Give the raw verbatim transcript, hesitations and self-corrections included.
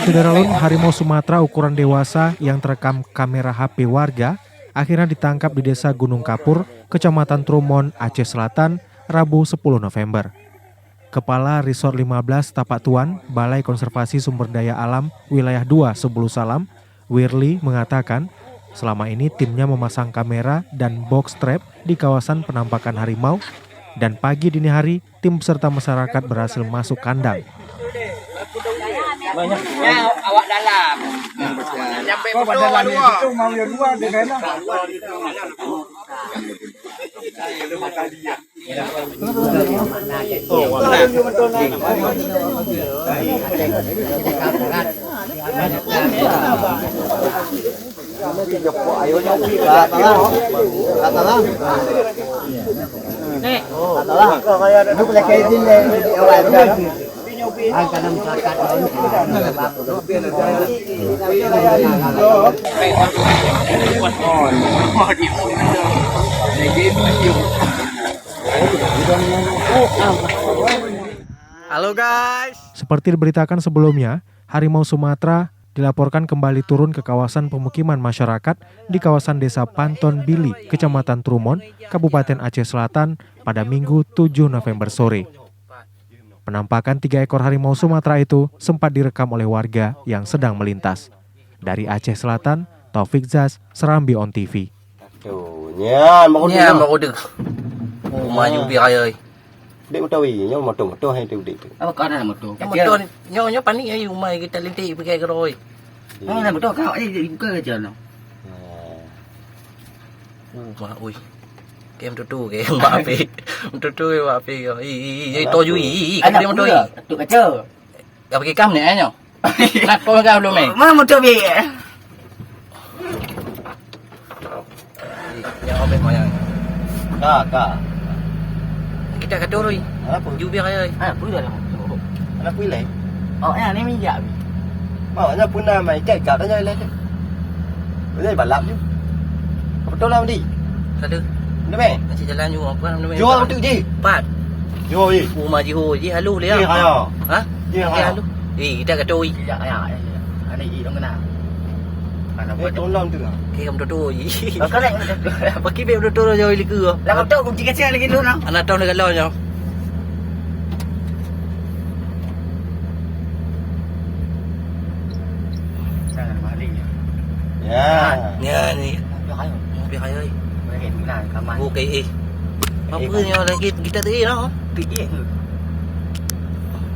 Saudara lôn, harimau Sumatera ukuran dewasa yang terekam kamera H P warga akhirnya ditangkap di Desa Gunung Kapur, Kecamatan Trumon, Aceh Selatan, Rabu sepuluh November. Kepala Resort lima belas Tapak Tuan, Balai Konservasi Sumber Daya Alam Wilayah dua Sebuluh Salam, Wirli, mengatakan, selama ini timnya memasang kamera dan box trap di kawasan penampakan harimau, dan pagi dini hari, tim beserta masyarakat berhasil masuk kandang. Halo guys. Seperti diberitakan sebelumnya, harimau Sumatera dilaporkan kembali turun ke kawasan pemukiman masyarakat di kawasan Desa Panton Bili, Kecamatan Trumon, Kabupaten Aceh Selatan pada Minggu tujuh November sore. Penampakan tiga ekor harimau Sumatera itu sempat direkam oleh warga yang sedang melintas. Dari Aceh Selatan, Taufik Zaz, Serambi On T V. Tuh, nyan baru Nyan deh. Baru deh. Rumah jubi raya. Dek motor weh, nyoe motor-motor hai tu dek tu. Apa kau ada motor? Motor ni, nyoe, nyoe panik ai rumah kita lintik pakai keroi. Mana motor kau? Eh, buka kerja no. Oh, mak oi. Kem tutu ke, mak api. Tutu ke, mak api. Ih, ih, ih, ih, toju, ih, ih, kat dia motor, ih. Tu kaca. Dah pakai kam ni, eh, nyoe? Nak kau kam belum, eh? Mana motor, Bi? Yang obek mayang. Ka, ka. Kita kata orang. Apa? Jubir ayah. Ah, apa dah lama? Anak pilih. Oh, ya, ni minyak. Mau nya pun nama ikat kat tanya ilai tu. Boleh balap je. Apa tu lah, Andi? Satu. Mana meh? Masih jalan juga apa nama? Jual betul je. Empat. Jual je. Rumah Jiho je halu dia. Dia kaya. Ha? Dia kaya. Halu. Eh, kita kata oi. Ya, ya, ya. Anak i dong kena. Anak eh, tolong tu lah. Okey, kamu tutu oi. Kau nak tutu. Pakai beg tutu jauh liku. Lah kau tahu kunci kecil lagi tu nah. Anak tahu negara jauh. Jangan balik. Ya. Ya ni. Mobil hai. Mobil hai. Okey, eh. Apa ni lagi kita tadi lah? Pergi ke?